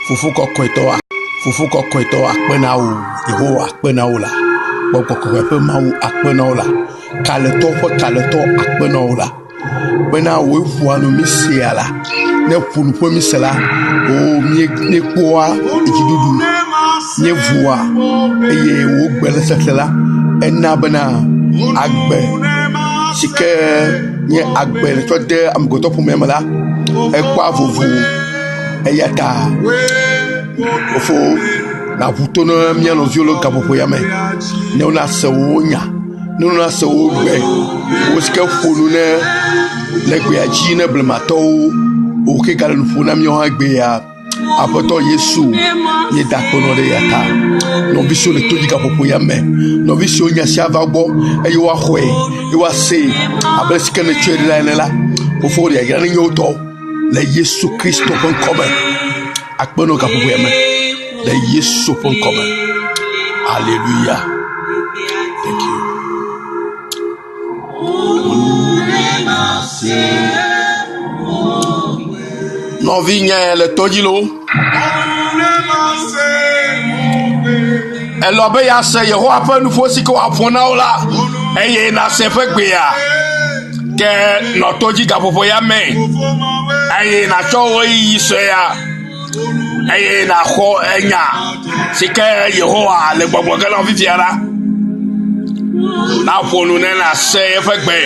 Fofo kɔkɔetɔ, Fofo kɔkɔetɔ akpe na wò, Yehowa akpe na wò la. Gbɔgbɔ kɔkɔe ƒe Mawu akpe na wò la. Kalẽtɔ ƒe kalẽtɔ akpe na wò la. Bena wòe ƒoa nu mí sea la. Ne ƒo nu ƒe mí se la, o míekpɔa dziɖuɖu, míevoa eye wò gbe le sese la, ena bena agbe si ke nye agbe tsɔ de amegbetɔ ƒomea me la, ekpɔa vovo. Eya ta fofo nàʋu to na mía nɔviwo le gaƒoƒo ya me ne wonase wò nya, ne wonase wò gbe, wò si ke ƒo nu ne le gbea dzi ne blematɔwo, wò ke gale nu ƒom na míawo hã egbea. Aƒetɔ Yesu, míeda akpe nɔ ɖe eya ta. Nɔvi siwo le to dzi gaƒoƒo ya me, nɔvi siwo nya sia va gbɔ eye woaxɔe eye woasee abe ale si ke nètsɔe ɖi la ene la, fofo yayra nenye wo tɔ le Yesu Kristo ƒe ŋkɔ me. Akpe nɔ gaƒoƒo ya me le Yesu ƒe ŋkɔ me. Hallelujah. Thank you. Nɔvinye le tɔdzi lo. Elɔ be yease Yehowa ƒe nuƒo si ke wòaƒo na wò la, eye nàse eƒe gbea. Ke nɔ to dzi gaƒoƒo ya me, eye nàtsɔ ɣeyiɣi sue ya, eye nàxɔ enya si ke Yehowa le gbɔgblɔ ge na wò fifia la. Naƒo nu ne nàse eƒe gbe.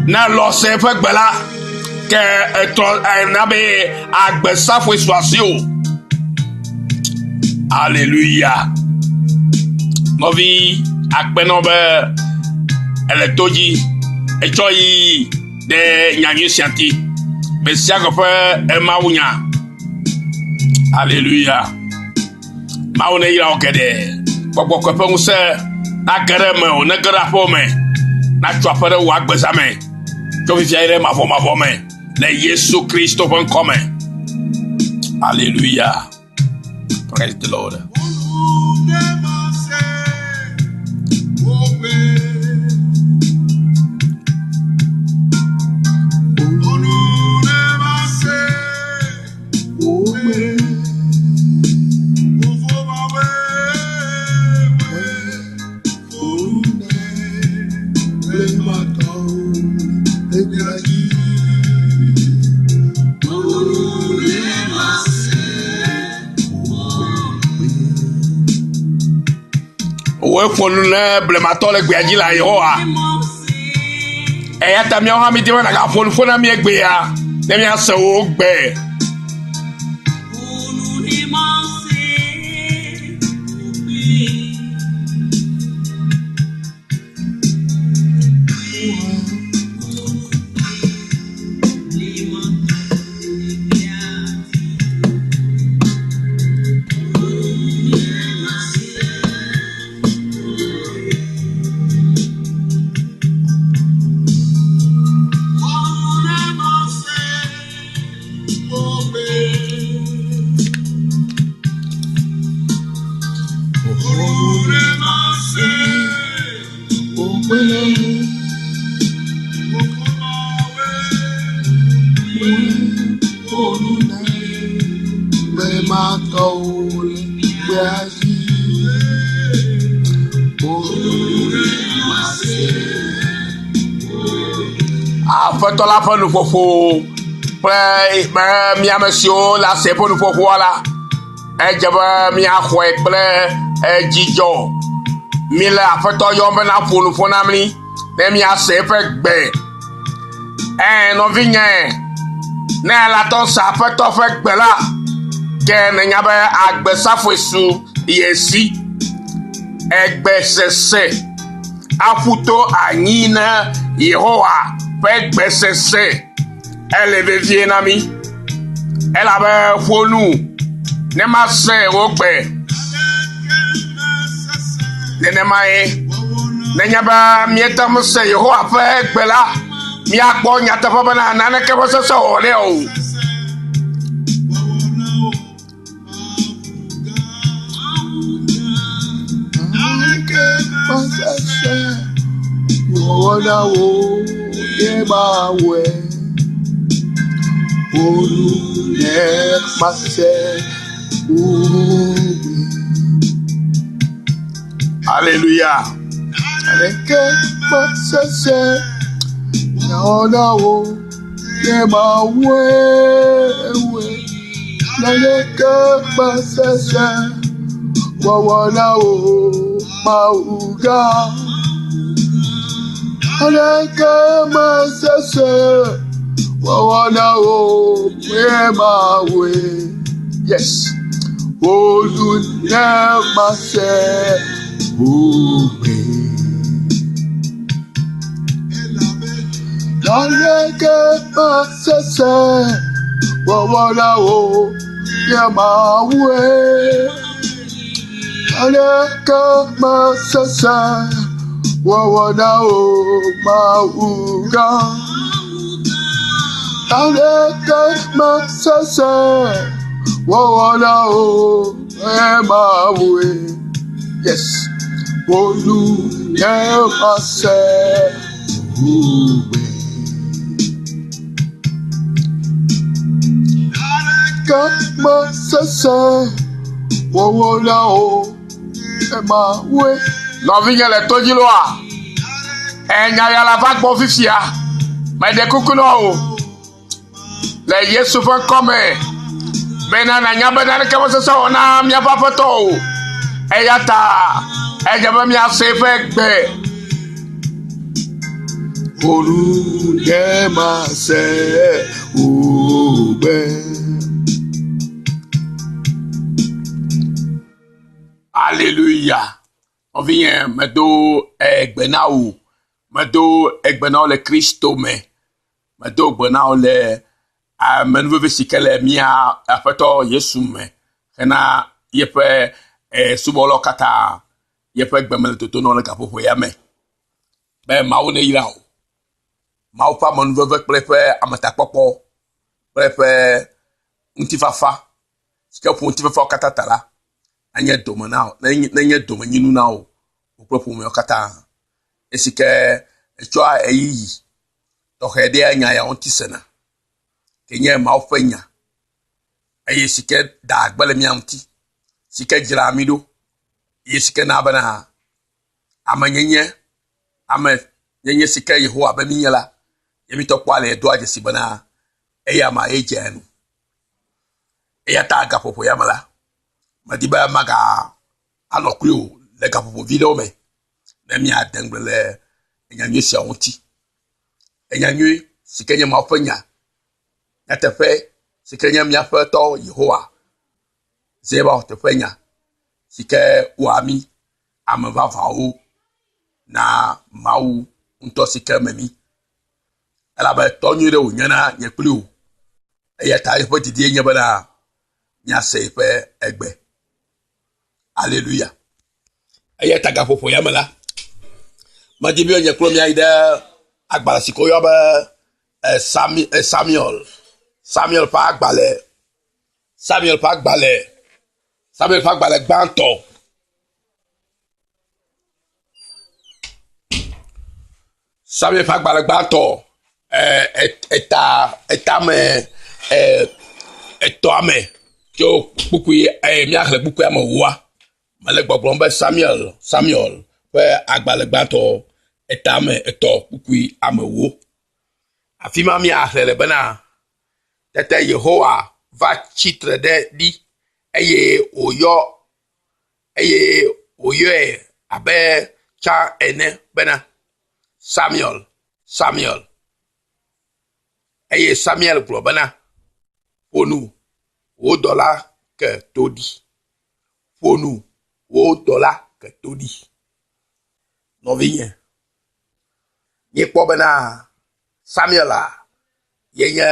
Ne èlɔ se eƒe gbe la, ke etrɔ ena be agbe safoe su asiwò. Aleluya. Nɔvi akpe nɔ be ele to dzi etsɔ yi ɖe nyanyui sia ti. Gbe sia gbe ƒe emawu nya. Aleluya. Mawu ne yra wò geɖe. Gbɔgbɔ kɔkɔe ƒe ŋusẽ nage ɖe eme o, nege ɖe aƒewò me. Natso aƒe ɖe wò agbeza me. Tso fifia yi ɖe mavɔmavɔ me le Yesu Kristo ƒe ŋkɔ me. Aleluya. Praise the Lord. Wòe ƒo nu ne blematɔ le gbea dzi la Yehowa. Eya ta míawo hã mídi be nàgaƒo nu ƒo na mí egbea ne míase wò gbe. Aƒetɔ la ƒe nuƒoƒo kple be mía ame siwo le ase eƒe nuƒoƒoa la, edze be míaxɔe kple dzidzɔ. Míle Aƒetɔ yɔm be naƒo nuƒo na mí ne míase eƒe gbe. Ẽ, nɔvinye, ne èle atɔ se Aƒetɔ ƒe gbe la, ke nènya be agbe safoe su ye si. Egbe sese aƒu to anyi na Yehowa ƒe gbe sese ele vevie na mí. Elabe ƒo nu ne mase wò gbe. Nenemae nenye be míete ŋu se Yehowa ƒe gbe la, míakpɔ nyateƒe bena naneke ƒe sese wɔ nɛ o. Wɔna wo ye ma wɔe. Olu ne ma se. Ugbe. Aleluya. Naneke mesesẽ wɔwɔ na wò nye Mawue. Naneke mesesẽ wɔwɔ na wò Mawu gã. Naneke mesesẽ wɔwɔ na wò nye Mawue. Yes. Olu ne mase ugbe. Naneke mesesẽ wɔwɔ na wò nye Mawue. Naneke mesesẽ wɔwɔ na wò Mawu gã. Naneke mesesẽ wɔwɔ na wò nye Mawue. Yes. Olu ne mase ugbe. Ke mesesẽ wɔwɔ na wò nye Mawue. Nɔvinye le to dzi loa, enya ya la va gbɔ fifia. Meɖe kuku na wò le Yesu ƒe ŋkɔ me bena nànya be naneke mesesẽ wɔ na míaƒe Aƒetɔ o. Eya ta edze be míase eƒe gbe. Olu ne mase ugbe. Aleluya. Nɔvinye, medo egbe na wò. Medo egbe na wò le Kristo me. Medo gbe na wò le amenuveve si ke le mía Aƒetɔ Yesu me hena yeƒe subɔlawo katã. Yeƒe gbe mele toto na wò le gaƒoƒo ya me. Be Mawu neyra wò. Mawu ƒe amenuveve kple eƒe ametakpɔkpɔ kple eƒe ŋutifafa si ke ƒo ŋutifafawo katã ta la nenye dome na wò, nenye domenyinu na wò wò kple ƒomeawo katã. Esi ke etsɔa ɣeyiɣi tɔxɛ ɖea nya ya ŋuti sena ke nye Mawu ƒe nya eye si ke daa gbe le mía ŋuti, si ke dzraa mí ɖo eye si ke na bena amenyenye amenyenye si ke Yehowa be mínye la, ye mítɔ kpɔa le doa dzesi bena eya ma ye dze enu. Eya ta gaƒoƒo ya me la, medi be maga anɔ kpli wò le gaƒoƒo vi ɖewo me ne míade ŋugble le enyanyui siawo ŋuti. Enyanyui si ke nye Mawu ƒe nya, nyateƒe si ke nye míaƒe tɔ Yehowa Zebaot ƒe nya si ke wɔa mí ame vavãwo na Mawu ŋutɔ si ke me mí. Elabe tɔ nyui ɖe wònye na nye kpli wò. Eya ta eƒe didie nye bena míase eƒe egbe. Aleluya. Eya ta gaƒoƒo ya me la, medi be nye kple míayi ɖe agbalẽ si ke woyɔ be Samuel, Samuel ƒe agbalẽ, Samuel ƒe agbalẽ, Samuel ƒe agbalẽ gbãtɔ. Samuel ƒe agbalẽ gbãtɔ eta etame etɔ̃a me tso kpukpui míaxlẽ kpukpui ame ewoa. Mele gbɔgblɔm be Samuel Samuel ƒe agbalẽ gbãtɔ etame etɔ̃ kpukpui ame ewo. Afi ma míaxlẽ le bena tete Yehowa va tsitre ɖe ɖi eye wòyɔ eye wòyɔe abe tsã ene bena, Samuel, Samuel. Eye Samuel gblɔ bena, Ƒo nu, wò dɔla ke to ɖi. Ƒo nu, wò dɔla ke to ɖi. Nɔvinye, míekpɔ bena Samuel a yenye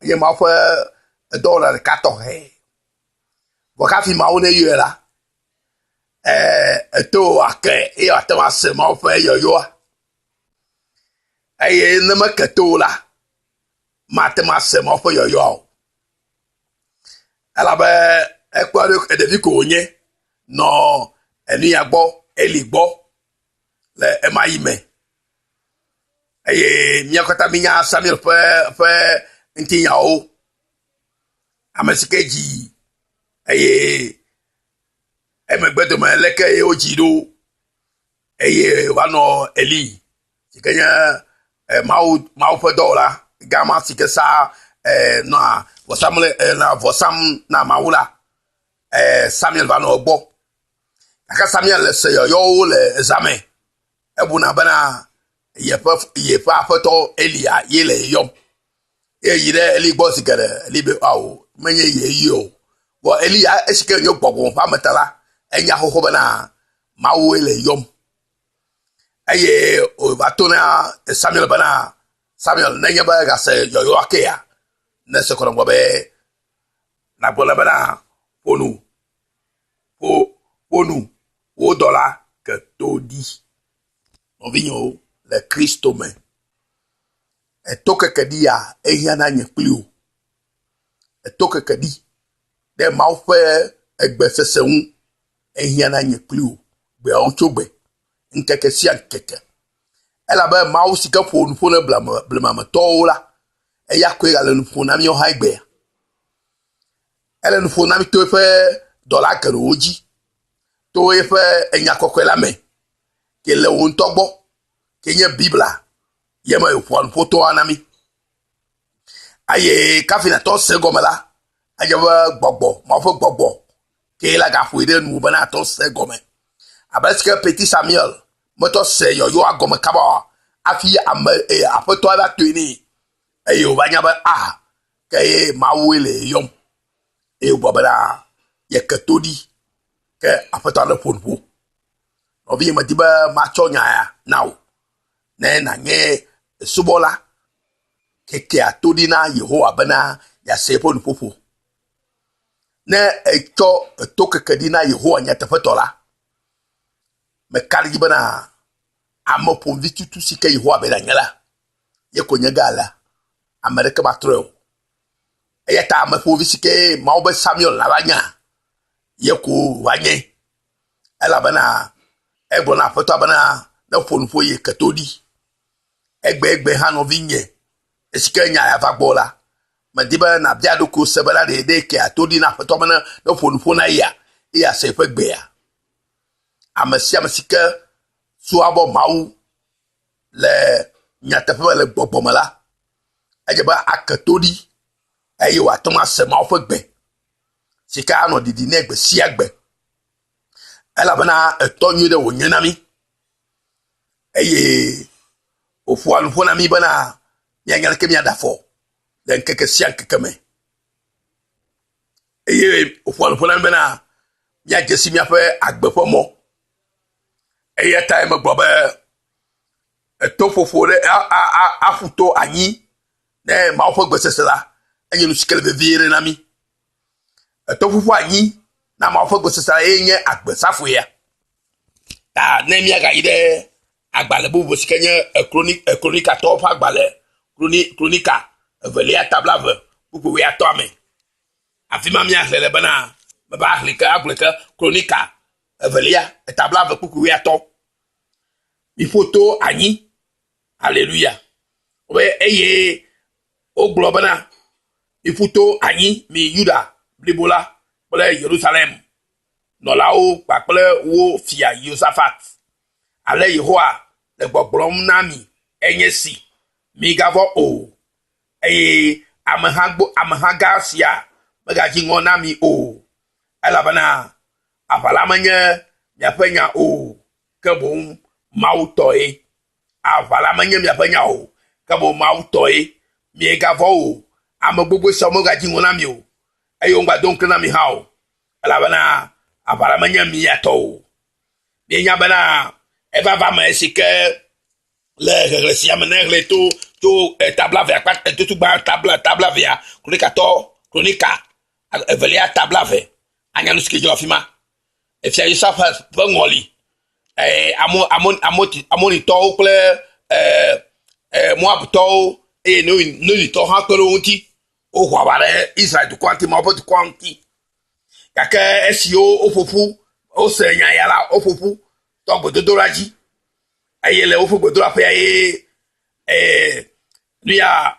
nye Mawu ƒe dɔwɔla ɖeka tɔxɛ. Vɔ hafi Mawu neyɔe la, eto ake eye wòate ŋu ase Mawu ƒe yɔyɔa. Eye ne meke to o la, mate ŋu ase Mawu ƒe yɔyɔa o. Elabe ekpɔ eɖokui ɖevi ko wònye nɔ enu ya gbɔ Eli gbɔ le ema yi me. Eye míawo katã míenya Samuel ƒe ƒe ŋutinyawo. Ame si ke dzi. Eye emegbe dome leke ye wodzi ɖo eye wòva nɔ Eli si ke nye eh, Mawu Mawu ƒe dɔwɔla gã ma si ke sa eh, nɔa vɔsamle eh, na vɔsam na Mawu la eh, Samuel va nɔ egbɔ. Gake Samuel le se yɔyɔwo le zã me. Ebuna bena yeƒe yeƒe aƒetɔ Elia ye le yɔm. Eye yi ɖe Eli gbɔ zi geɖe. Eli be ao menye ye ye o. Vɔ Eli ya esi ke nye gbɔgbɔ ƒe ame ta la, enya xoxo bena Mawue le yɔm. Eye wòva to na Samuel bena Samuel nenye be gase yɔyɔ akea, ne se kɔ gblɔ be nàgblɔ nɛ bena ƒo nu, ƒo, ƒo nu, wò dɔla ke to ɖi. Nɔvinyewo le Kristo me, eto keke ɖi ya ehiã na nye kpli wò. Eto keke ɖi ɖe Mawu ƒe egbesese ŋu ehiã na nye kpli wò gbeawo tso gbe, ŋkeke sia ŋkeke. Elabe Mawu si ke ƒo nuƒo na blemametɔwo la, eya koe gale nu ƒom na míawo hã egbea. Ele nu ƒom na mí to eƒe dɔla geɖewo dzi, to eƒe enya kɔkɔe la me, ke le wò ŋutɔ gbɔ, ke nye Biblia, ye me wòƒoa nuƒo toa na mí. Eye kafi nàtɔ se gɔme la, edze be gbɔgbɔ, Mawu ƒe gbɔgbɔ ke la gaƒoe ɖe nuwò be natɔ se gɔme. Abe esi ke Petit Samuel metɔ se yɔyɔa gɔme kaba oa, hafi ame e, aƒetɔa va toe nɛ eye wòva nya be a ah, ke ye Mawue le yɔm. Eye wògblɔ bena yeke to ɖi ke aƒetɔa ne ƒo nuƒo. Nɔvinye medi be matsɔ nya ya na wò ne nànye subɔla kekea to ɖi na Yehowa bena yease eƒe nuƒoƒo. Ne ètsɔ eto keke ɖi na Yehowa nyateƒetɔ la, meka ɖe edzi bena ame ƒomevi tutu si ke Yehowa be nànye la, ye ko nye ge alea. Ame aɖeke matrɔe o. Eya ta ame ƒomevi si ke Mawu be Samuel lava nyea, ye ko wòanye. Elabena egblɔ na Aƒetɔa bena neƒo nu ƒo ye ke to ɖi. Egbegbe hã nɔvinye, esi ke nya ya va gbɔ la, medi be nàbia ɖokuiwò se bena ɖe ɖe ke ato ɖi na Aƒetɔ bena ne ƒo nu ƒo na yea, eye ase eƒe gbea. Ame sia ame si ke subɔ Mawu le nyateƒe me le gbɔgbɔ me la, edze be ake to ɖi eye wòate ŋu ase Mawu ƒe gbe si ke anɔ ɖiɖi nɛ gbe sia gbe. Elabena etɔ nyui ɖe wònye na mí eye wòƒoa nuƒo na mí bena míanya leke míaɖe afɔ le ŋkeke sia ŋkeke me. Eye wòƒoa nuƒo na mí bena míadze si míaƒe agbe ƒe mɔ. Eya tae megblɔ be etoƒoƒo ɖe aƒu to anyi ne Mawu ƒe gbesese la, enye nu si ke le vevie ɖe na mí. Etoƒoƒo anyi na Mawu ƒe gbesese la ye nye agbe safuia. Ta ne míagayi ɖe agbalẽ bubu si ke nye Kronikatɔwo ƒe agbalẽ, Kronika evelia ta blaeve kpukpui wuiatɔ̃a me. Afi ma míaxlẽ le bena meva xlẽ ke agblɔe ke Kronika evelia eta blaeve kpukpui wuiatɔ̃. Miƒo to anyi. Aleluya. Wobe eye wogblɔ bena miƒu to anyi mi Yuda blibo la kple Yerusalem nɔlawo kpakple wo fia Yosafat. Ale Yehowa le gbɔgblɔm na mi enye si, Migavɔ̃ o, eye ameha, gbo, ameha gã sia megadzi ŋɔ na mi o, elabena aʋa la menye miaƒe nya o, ke boŋ Mawu tɔe. Aʋa la menye miaƒe nya o, ke boŋ Mawu tɔe. Miegavɔ̃ o, ame gbogbo siawo megadzi ŋɔ na mi o, eye womegado ŋukpe na mi hã o, elabena aʋa la menye mia tɔ o. Mienya bena eva va me esi ke le xexlẽ sia me ne xlẽ to tso eta blaeve akpa tutu gbã ta bla ta blaevea kronikatɔ kronika evelia ta blaeve anya nu si ke dzɔ afi ma. Efia Yosafat ƒe ŋɔli ee amo amo amo amonitɔwo kple ee ee moabtɔwo eye noinitɔwo hã kpe ɖe wo ŋuti. Woho aʋa ɖe Israel dukɔa ŋuti, Mawu ƒe dukɔa ŋuti. Gake esi woƒo ƒu, wose nya ya la, woƒo ƒu tɔ gbedodoɖa dzi eye le woƒe gbedoɖaƒea ye ee, nu ya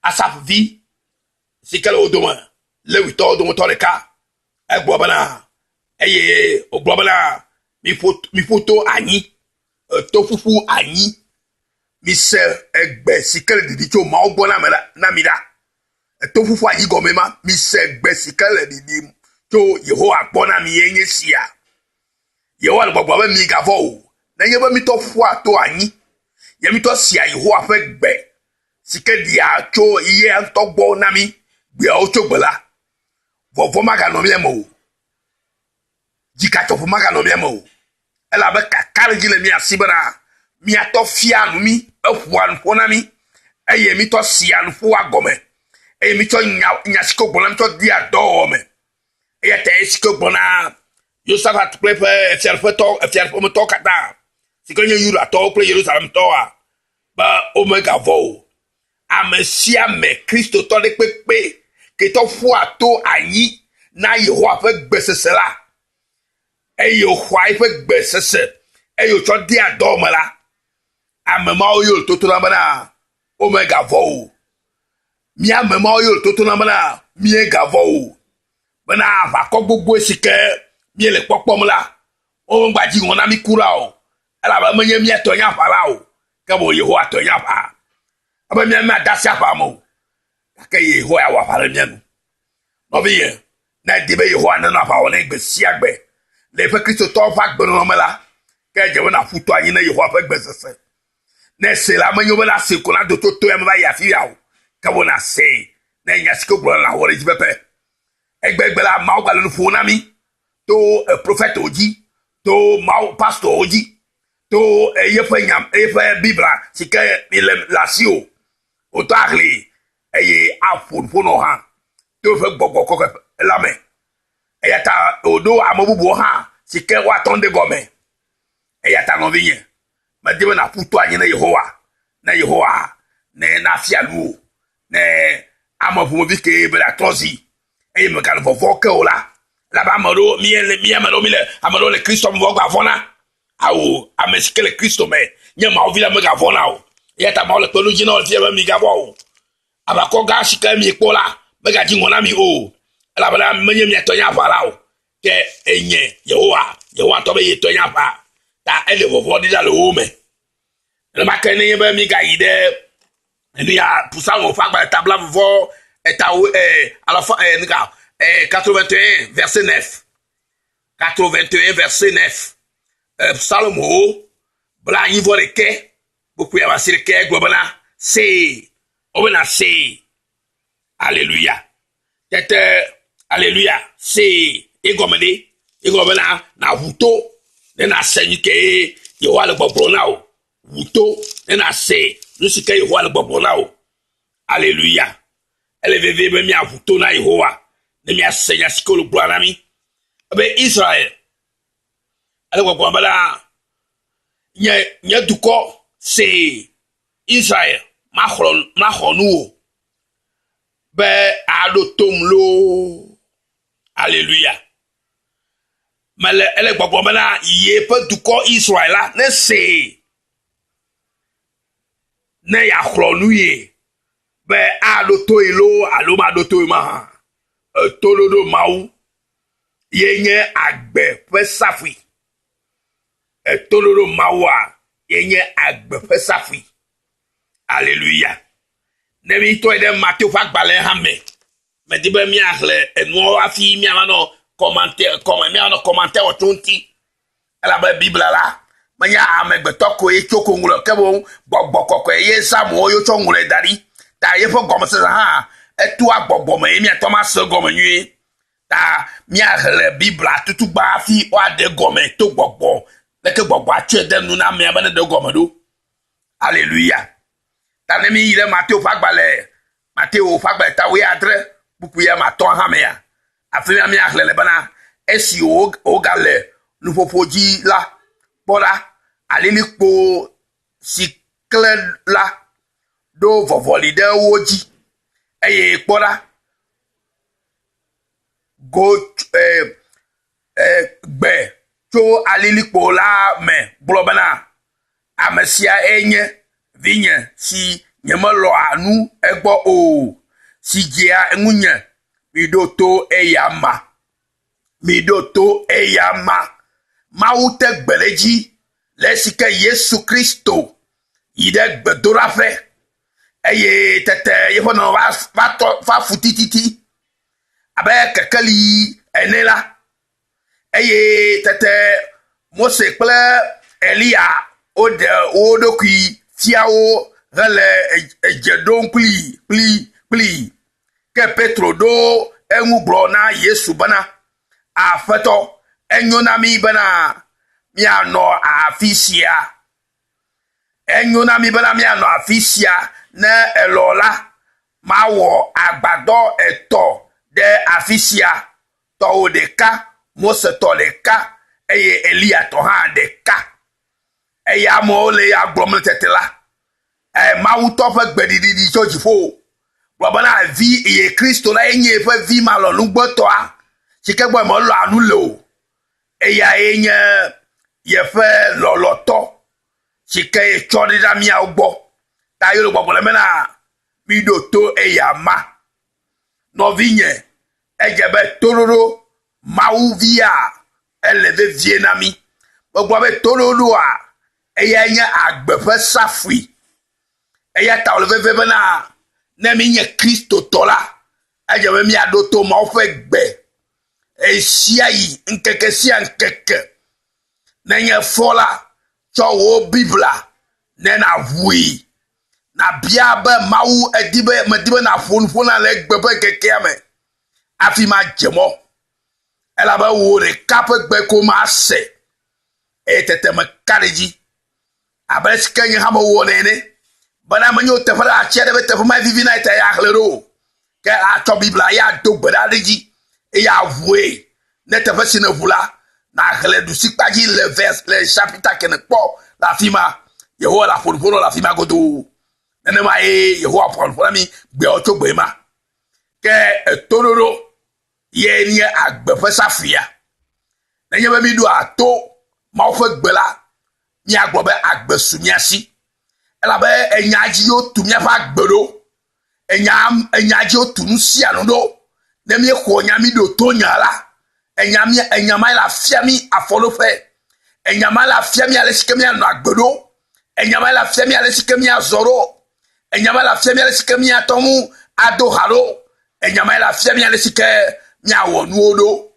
Asaf vi si ke le wo dome, Lewitɔwo dometɔ ɖeka Egblɔ bena, eye wògblɔ bena, miƒo miƒu to anyi, eto ƒuƒu anyi, mise egbe si ke le ɖiɖi tso Mawu gbɔ na me la, na mi ɖa. Eto ƒuƒu anyi gɔme ma, mise gbe si ke le ɖiɖim tso Yehowa gbɔ na mi ye nye sia. Yehowa le gbɔgblɔm be migavɔ̃ o. Nenye be mitɔ ƒua to anyi, ye mitɔ sia Yehowa ƒe gbe si ke ɖia tso ye ŋutɔ gbɔ na mi gbeawo tso gbe la, vɔvɔ̃ maganɔ mía me o. Dzikatsɔƒo maganɔ mía me o. Elabe kakaɖedzi le mía si bena míatɔ fia nu mí, eƒoa nuƒo na mí eye mítɔ sia nuƒoa gɔme eye mítsɔ nya nya si ke wògblɔ na mí tsɔ dea dɔwɔwɔ me. Eya ta esi ke wògblɔ na Yosafat kple eƒe fiaɖuƒetɔ fiaɖuƒemetɔwo katã si ke nye Yudatɔwo kple Yerusalemtɔwoa be womegavɔ̃ o. Ame sia ame Kristotɔ ɖe kpekpe ketɔ ƒua to anyi na Yehowa ƒe gbesese la eye wòxɔa eƒe gbesese eye wòtsɔ dea dɔ me la, ame mawo ye wòle toto na bena womegavɔ̃ o. Mía ame mawo ye wòle toto na bena míegavɔ̃ o. Bena aʋakɔ gbogbo si ke míele kpɔkpɔm la, womegba dzi ŋɔ na mí kura o. Elabe menye mía tɔe nye aʋa la o, ke boŋ Yehowa tɔe nye aʋa. Ebe mía míade asi aʋa me o, gake Yehowa awɔ aʋa ɖe mía nu. Nɔvinye, ne èdi be Yehowa nenɔ aʋa wɔm na ye gbe sia gbe le yeƒe Kristotɔwo ƒe agbenɔnɔ me la, ke edze be nàƒu to anyi na Yehowa ƒe gbesese. Ne èsee la, menyo be nàsee ko nado tso to ya me va yi afi ya o, ke boŋ nàsee ne nya si ke wogblɔ la nàwɔ ɖe edzi pɛpɛ. Egbegbe la, Mawu gale nu ƒom na mí to profɛtwo dzi, to Mawu pastɔwo dzi, to yeƒe nya eƒe Biblia si ke le le asiwò wòtɔ aʋli eye aƒo nuƒo nɔ hã to eƒe gbɔgbɔ kɔkɔe la me. Eya ta wòɖo ame bubuwo hã si ke woatɔ nu ɖe gɔme. Eya ta nɔvinye, medi be nàƒu to anyi na Yehowa, ne Yehowa ne nafia nu wò, ne ame ƒomevi kee be nàtrɔ zi eye mègale vɔvɔ̃ ke o la, elabe ame ɖewo míele mí ame ɖewo míle ame ɖewo le Kristo me vɔ gavɔ̃na. Ao, ame si ke le Kristo me nye Mawu vi la megavɔ̃na o. Eya ta Mawu le kpeɖodzi na wò le fia be migavɔ̃ o. Aʋakɔ gã si ke miekpɔ la megadzi ŋɔ na mi o, elabena menye mia tɔe nye aʋa la o, ke enye Yehowa, Yehowa ŋutɔ be ye tɔe nye aʋa. Ta ele vɔvɔ̃ ɖi ɖa le wo me. Nenema ke nenye be migayi ɖe enu ya Psalmo ƒe agbalẽ ta blaeve vɔ eta wo e alafa e nuka e 81 verset 9 81 verset 9 e Psalmo bla anyi vɔ ɖekɛ kpukpui ame asi ɖekɛ gblɔ bena see wobena see aleluya tete aleluya see egɔme ɖe egɔme bena nàʋu to ne nàse nu ke Yehowa le gbɔgblɔm na wò ʋu to ne nàse nu si ke Yehowa le gbɔgblɔm na wò aleluya ele vevie be míaʋu to na Yehowa ne míase nya si ke wòle gblɔm na mí ebe Israel ele gbɔgblɔm bena nye nye dukɔ see Israel maxlɔ maxɔ nu wò be aɖo tom loo aleluya mele ele gbɔgblɔm bena yeƒe dukɔ Israel la nesee ne yeaxlɔ nu ye be aɖo to ye loo alo maɖo to ye mahã. Etoɖoɖo Mawu ye nye agbe ƒe safui. Etoɖoɖo Mawua ye nye agbe ƒe safui. Aleluya. Ne mítrɔe ɖe Mateo ƒe agbalẽ hã me, medi be míaxlẽ enuawo hafi míava nɔ commentaire kɔme míava nɔ commentaire wɔ tso ŋuti. Elabe Biblia la menye amegbetɔ koe tso ko ŋlɔe ke boŋ gbɔgbɔ kɔkɔe ye psalmowo ye wotsɔ ŋlɔe da ɖi. Ta yeƒe gɔmesese hã etoa gbɔgbɔ me ye míate ŋu ase egɔme nyuie. Ta míaxlẽ Biblia tutugba hafi woaɖe egɔme to gbɔgbɔ leke gbɔgbɔa tsɔe de nu na amea be neɖe egɔme ɖo. Aleluya. Ta ne míyi ɖe Mateo ƒe agbalẽ Mateo ƒe agbalẽ ta wuiadre kpukpui ame atɔ̃ hã mea, afi ma míaxlẽ le bena esi wogale nuƒoƒo dzi la, kpɔ ɖa, alilikpo si klẽ la ɖo vɔvɔli ɖe wo dzi eye kpɔ ɖa, go e, e, gbe tso alilikpo la me gblɔ bena, Ame sia enye vinye si nyemelɔ̃a nu egbɔ o, si dzea ŋunye, miɖo to eyama. Miɖo to eyama. Mawu te gbe ɖe edzi le esi ke Yesu Kristo yi ɖe gbedoɖaƒe eye tete yeƒe nɔnɔme va va tɔ va fu tititi abe kekeli ene la. Eye tete Mose kple Eliya woɖe wo ɖokui fia wo hele edze ɖom kpli kpli kpli. Ke Petro ɖo eŋu gblɔ na Yesu bena, Aƒetɔ, enyo na mí bena míanɔ afi sia. Enyo na mí bena míanɔ afi sia. Ne èlɔ̃ la, mawɔ agbadɔ etɔ̃ ɖe afi sia, tɔwò ɖeka, Mose tɔ ɖeka, eye Eliya tɔ hã ɖeka. Eye amewo le ya gblɔm le tete la, Mawu tɔ ƒe gbeɖiɖi ɖi tso dziƒo gblɔ bena vi ye Kristo la ye nye eƒe vi malɔ̃nugbɔtɔa si ke gbɔ melɔ̃a nu le o. Eyae nye yeƒe lɔlɔ̃tɔ si ke yetsɔ ɖi ɖa míawo gbɔ. Ta yele gbɔgblɔ le bena miɖo to eya ma. Nɔvinye, edze be toɖoɖo Mawu via ele vevie na mí. Megblɔ be toɖoɖoa eyae nye agbe ƒe safui. Eya ta wòle vevie bena ne míenye Kristotɔ la, edze be míaɖo to Mawu ƒe gbe ɣesiaɣi, ŋkeke sia ŋkeke. Nenye fɔ la, tsɔ wò Biblia ne nàʋui. Nàbia be Mawu edi be medi be nàƒo nuƒo na le egbe ƒe ŋkekea me hafi madze mɔ. Elabe wò ɖeka ƒe gbe ko mase. Eye tete meka ɖe edzi abe esi ke nye hã mewɔnɛ ene bena menye wo teƒe ɖe atsi aɖe be teƒe ma vivi na ta ya xlẽ ɖo o. Ke atsɔ Biblia ya do gbe ɖa ɖe edzi eye aʋue. Ne teƒe si nèʋu la, nàxlẽ ɖusikpa dzi le vers le chapitre ke nèkpɔ le afi ma. Yehowa le aƒo nuƒo na wò le afi ma godoo. Nenema ye Yehowa ƒoa nuƒo na mí gbeawo tso gbe ma. Ke etoɖoɖo ye nye agbe ƒe safuia. Nenye be míɖoa to Mawu ƒe gbe la, míagblɔ be agbe su mía si. Elabe enya dzi wotu míaƒe agbe ɖo. Enya, enya dzi wotu nu sia nu ɖo. Ne míexɔ nya míɖo to nya la, enya mía, enya ma le afia mí afɔɖoƒe. Enya ma le afia mí ale si ke míanɔ agbe ɖo. Enya ma le afia mí ale si ke míazɔ ɖo. Enya ma le afia mí ale si ke míate ŋu ado ha ɖo. Enya ma le afia mí ale si ke míawɔ nuwo ɖo.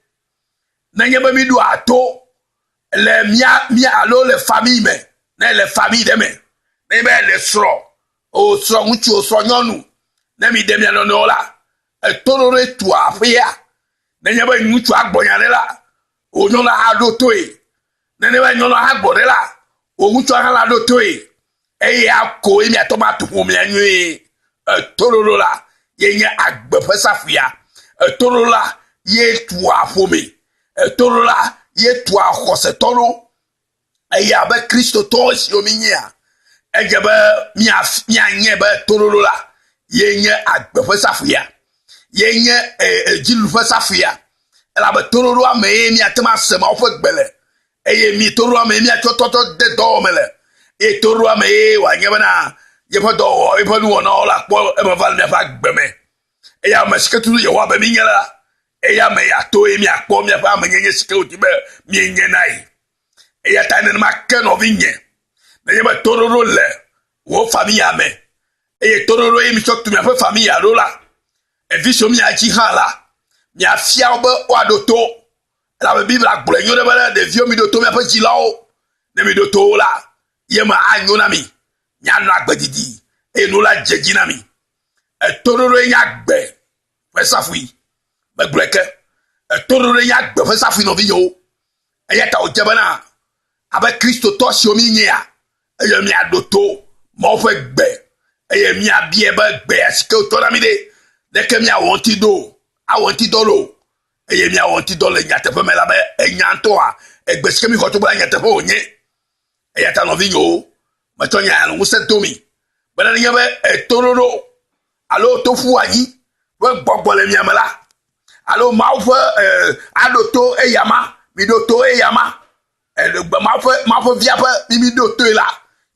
Nenye be míɖoa to le mía mía alo le famille me, ne le famille ɖe me, nenye be le srɔ̃, o srɔ̃ ŋutsu, o srɔ̃ nyɔnu, ne mi ɖe mia nɔnɔewo la, etoɖoɖoe tua aƒea. Nenye be ŋutsua gblɔ nya ɖe la, wò nyɔnua hã ɖo toe. Nenye be nyɔnua hã gblɔ ɖe la, wò ŋutsua hã la ɖo toe. Eya koe miate ŋu atu ƒomea nyuie. Etoɖoɖo la ye nye agbe ƒe safuia. Etoɖoɖo la ye tua ƒome. Etoɖoɖo la ye tua xɔsetɔ ɖo. Eye abe Kristotɔwo siwo mínyea, edze be míanye be toɖoɖo la ye nye agbe ƒe safuia. Ye nye dziɖuɖu ƒe safuia. Elabe toɖoɖoa mee míate ŋu ase Mawu ƒe gbe le. Eye mi toɖoɖoa mee míatsɔ tɔtɔ de dɔwɔme le. Eye toɖoɖoa mee wòanye bena yeƒe dɔwɔwɔ, yeƒe nuwɔnawo la kpɔ eme va le míaƒe agbe me. Eye ame si ke tutu Yehowa be míenye la, eya me yeato eye míakpɔ míaƒe amenyenye si ke wòdi be míenye na ye. Eya ta nenema ke nɔvinye, nenye be toɖoɖo le wò familia me eye toɖoɖo ye mitsɔ tu miaƒe familia ɖo la, evi siwo miadzi hã la, miafia wo be woaɖo to. Elabe Biblia gblɔe nyo ɖe be ɖeviwo miɖo to miaƒe dzilawo. Ne miɖo to wo la, ye me anyo na mi, mianɔ agbe didi eye nu la dze dzi na mi. Etoɖoɖoe nye agbe ƒe safui. Megblɔe ke. Etoɖoɖoe nye agbe ƒe safui nɔvinyewo. Eya ta wòdze bena abe Kristotɔ siwo míenyea, eye míaɖo to Mawu ƒe gbe eye míabia be gbea si ke wòtsɔ na mí ɖe, leke míawɔ ŋuti ɖo, awɔ ŋuti dɔ ɖo eye míawɔ ŋuti dɔ le nyateƒe me elabe enya ŋutɔa, egbe si ke míxɔ tso gbɔ la nyateƒe wònye. Eya ta nɔvinyewo, metsɔ nya ya le ŋusẽ dom mi bena nenye be etoɖoɖo alo to ƒu anyi ƒe gbɔgbɔ le mia me la, alo Mawu ƒe aɖo to eyama, miɖo to eyama, Mawu ƒe Mawu ƒe via ƒe mi miɖo toe la,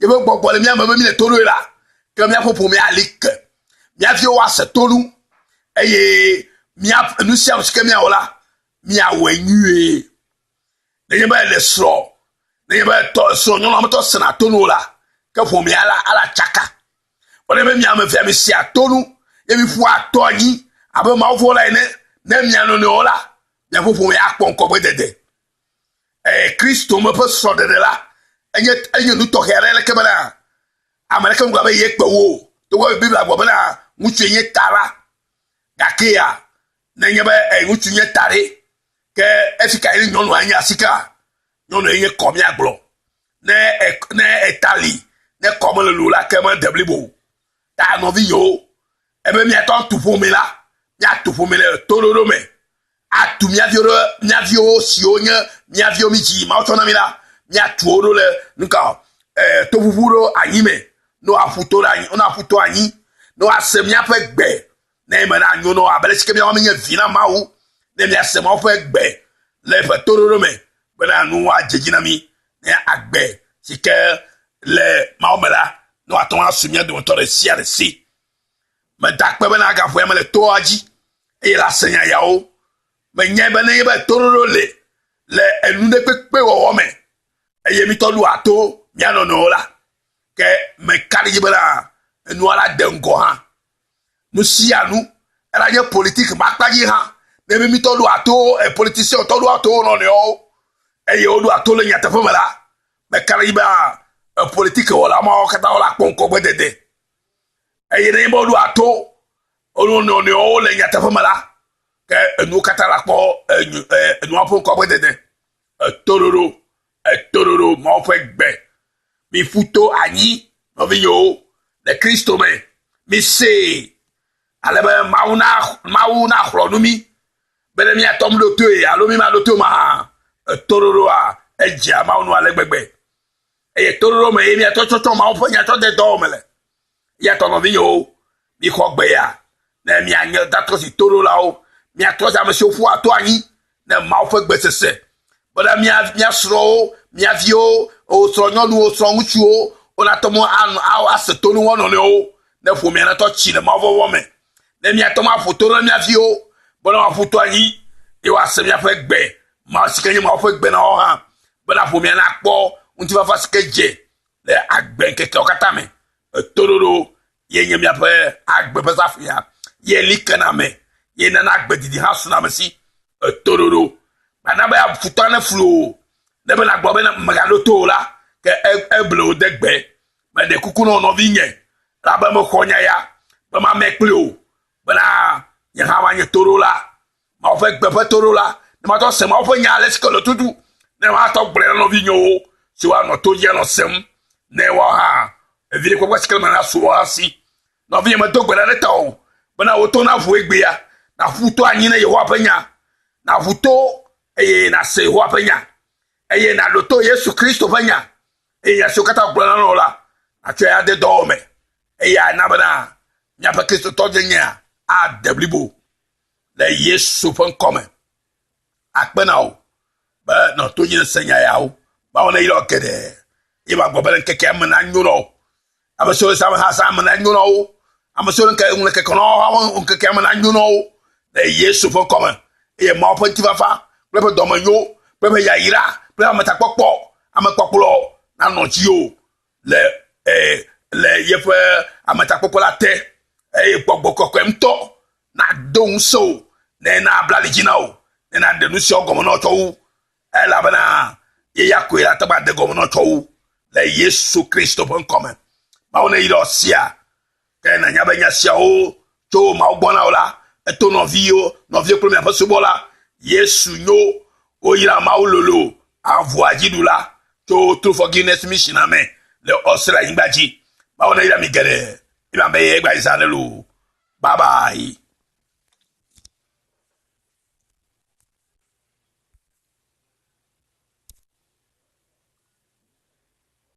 yeƒe gbɔgbɔ le mia me be mile to ɖoe la, ke míaƒe ƒomea ali ke. Mía viwo ase tonu eye mía nu sia nu si ke míawɔ la, Miawɔe nyuie. Nenye be èɖe srɔ̃, nenye be tɔ srɔ̃ nyɔnua metɔ sena tonu o la, ke ƒomea la ala tsaka. Vɔ nenye be mi ame evea misea tonu ye miƒua atɔ anyi abe mawuvɔ̃la ene ne mia nɔnɔewo la, miaƒe ƒomea akpɔ ŋgɔgbedede. Ee, Kristo me ƒe srɔ̃ɖeɖe la enye enye nu tɔxɛ aɖe leke bena ame aɖeke megblɔ be ye kpe wo o. Togbɔ be Biblia gblɔ bena ŋutsue nye ta la, gakea nenye be e, ŋutsu nye ta ɖe, ke efi ka ye nyɔnua nye asika? Nyɔnua nye kɔ míagblɔ. Ne e, ne eta li, ne kɔ mele lu la, ke mede blibo o. Ta nɔvinyewo, ebe míatɔ atu ƒome la, míatu ƒome le toɖoɖo me. Atu mía viwo ɖe mía viwo siwo nye mía viwo mi dzi Mawu tsɔ na mí la, míatu wo ɖo le nuka e, toƒuƒu ɖo anyi me. Ne woaƒu to ɖe anyi, ne woaƒu to anyi, ne woase míaƒe gbe ne eme na nyo nɔ abe ale si ke míawo míenye vi na Mawu, ne míase Mawu ƒe gbe le eƒe toɖoɖo me bena nu woadze dzi na mí ne agbe si ke le Mawu me la, ne wòate ŋu asu mía dometɔ ɖe sia ɖe si. Meda akpe bena gaƒoea mele toa dzi eye le ase nya yawo. Menyae be nenye be toɖoɖo le le enu ɖe kpekpe wɔwɔ me eye mítɔ ɖoa to mía nɔnɔewo la, ke meka ɖe edzi bena enua la de ŋgɔ hã. Nu sia nu, eɖanye politiki ƒe akpa dzi hã, ne mi mitɔ ɖoa to, e politisien tɔ ɖoa to wo nɔnɔewo eye woɖoa to le nyateƒe me la, meka ɖe edzi be e politiki wɔla mawo katã wole akpɔ ŋgɔgbedede. Eye nenye be woɖoa to wo nɔnɔewo le nyateƒe me la, ke enuwo katã le akpɔ enyu e enua ƒe ŋgɔgbedede. Etoɖoɖo, etoɖoɖo Mawu ƒe gbe. Miƒu to anyi, nɔvinyewo, le Kristo me. Misee, ale be Mawu na Mawu naxlɔ̃ nu mí be ne míatɔ mí ɖo toe alo mí maɖo toe mahã, etoɖoɖoa edzea Mawu nu ale gbegbe. Eye toɖoɖo me ye míatɔ tsɔtsɔ Mawu ƒe nya tsɔ de dɔwɔ me le. Eya ta nɔvinyewo, mixɔ gbe ya ne mianye datrɔ si toɖolawo, miatrɔ zi ame siwo ƒua to anyi ne Mawu ƒe gbe sese bena mía mía srɔ̃wo, mía viwo, wo srɔ̃nyɔnuwo, srɔ̃ŋutsuwo wonate ŋu anɔ ase to nu wo nɔnɔewo ne ƒomea natɔ tsi le Mawu vɔvɔ̃ me. Ne míate ŋu aƒo to na mía viwo bena woaƒu to anyi eye woase míaƒe gbe, Mawu si ke nye Mawu ƒe gbe na woawo hã bena ƒomea nakpɔ ŋutifafa si ke dze le agbe ŋkekeawo katã me. Etoɖoɖo ye nye míaƒe agbe ƒe safuia, ye li ke na ame, ye nana agbe didi hã suna ame si. Etoɖoɖo mana be futɔ neflu o. Ne be nàgblɔ be mègaɖo to o la, ke eble wò de gbe. Meɖe kuku na wò nɔvinye, elabe mexɔ nya ya be mamɛ kpli wò bena nye hã manye toɖola. Mawu ƒe gbe ƒe toɖola, ne matɔ se Mawu ƒe nya ale si ke le tutu, ne matɔ gblɔe na nɔvinyewo siwo anɔ to dzi anɔ sem, ne woawo hã evi ɖe kpekpe si ke le me nasu wo asi. Nɔvinye, medo gbe ɖa ɖe tawò bena wò to naʋu egbea, nàƒu to anyi na Yehowa ƒe nya, nàʋu to eye nàse Yehowa ƒe nya, eye nàɖo to Yesu Kristo ƒe nya, eye nya siwo katã wògblɔ na wò la, nàtsɔe ade dɔwɔwɔ me, eye ana bena míaƒe Kristotɔnyenyea ade blibo. le Yesu ƒe ŋkɔ me. Akpe na wò be nɔ to dzi ne se nya yawo. Mawu ne yra wò geɖe ye magblɔ be le ŋkekea me nanyo na wò. Ame siwo le zã me hã zã me nanyo na wo. Ame siwo le ŋke ŋu le keke na wo hã ŋkekea me nanyo na wo le Yesu ƒe ŋkɔ me. Eye Mawu ƒe ŋutifafa kple eƒe dɔmenyo kple eƒe yayra kple ametakpɔkpɔ, amekpɔkplɔ nanɔ dziwò le e, le yeƒe ametakpɔkpɔ la te eye gbɔgbɔ kɔkɔe ŋutɔ nado ŋusẽ wò ne nabla ali dzi na wò ne nàɖe nu siawo gɔme na wò tsɔ wu elabena ye ya koe ate ŋu ade gɔme na wò tsɔ wu le Yesu Kristo ƒe ŋkɔ me. Mawu neyra wò sia ke nànya be nya siawo tso Mawu gbɔ na wò la, eto nɔviwo, nɔviwo kple miaƒe subɔla Yesu nyo woyra Mawu lolo avua dziɖula tso True Forgiveness Mission me le Australia nyigba dzi. Mawu neyra mi geɖe. Ema be ye gba yi zã ɖe loo. Bye bye.